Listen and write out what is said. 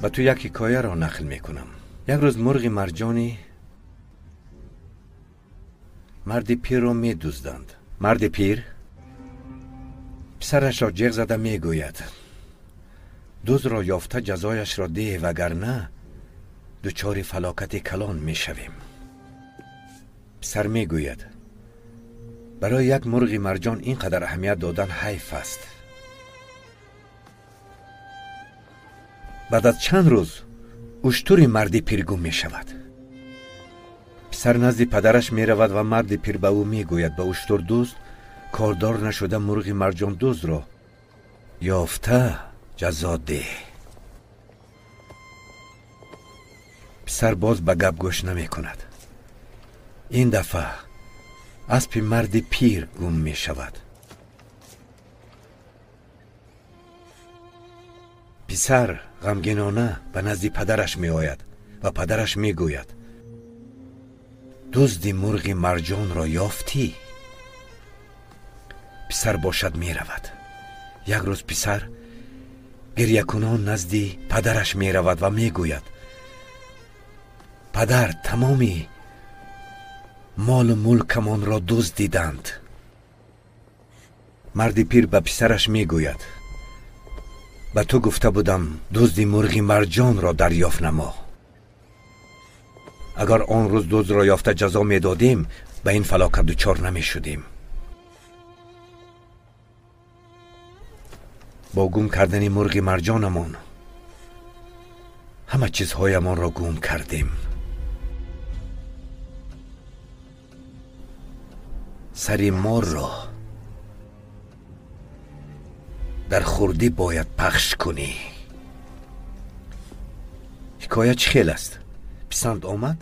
Ба ту як ҳикояро нақл мекунам. Як рӯз мурғи марҷони марди пирро медузданд. Марди пир писарашро ҷеғ зада мегӯяд: дуздро ёфта ҷазояшро деҳ, вагарна дучори фалокати калон мешавем. Писар мегӯяд: барои як мурғи марҷон ин қадар аҳамият додан ҳайф аст. Баъд аз чанд рӯз уштури марди пир гум мешавад. Писар назди падараш меравад ва марди пир ба ӯ мегӯяд: ба уштурдузд кордор нашуда мурғи марҷондуздро ёфта ҷазо деҳ. Писар боз ба гап гӯш намекунад. Ин дафъа аспи марди пир гум мешавад. Писар ғамгинона ба назди падараш меояд ва падараш мегӯяд: дузди мурғи марҷонро ёфтӣ? Писар бошад меравад. Як рӯз писар гирякунон назди падараш меравад ва мегӯяд: падар, тамоми молу мулкамонро дуздиданд. Марди пир ба писараш мегӯяд: ба ту гуфта будам дузди мурғи марҷонро дарёфт намо. Агар он рӯз дуздро ёфта ҷазо медодем, ба ин фалокат дучор намешудем. Бо гум кардани мурғи марҷонамон ҳама чизҳоямонро гум кардем. Сари морро дар хурдӣ бояд пахш кунӣ. Ҳикоя чӣ хел аст? Писанд омад?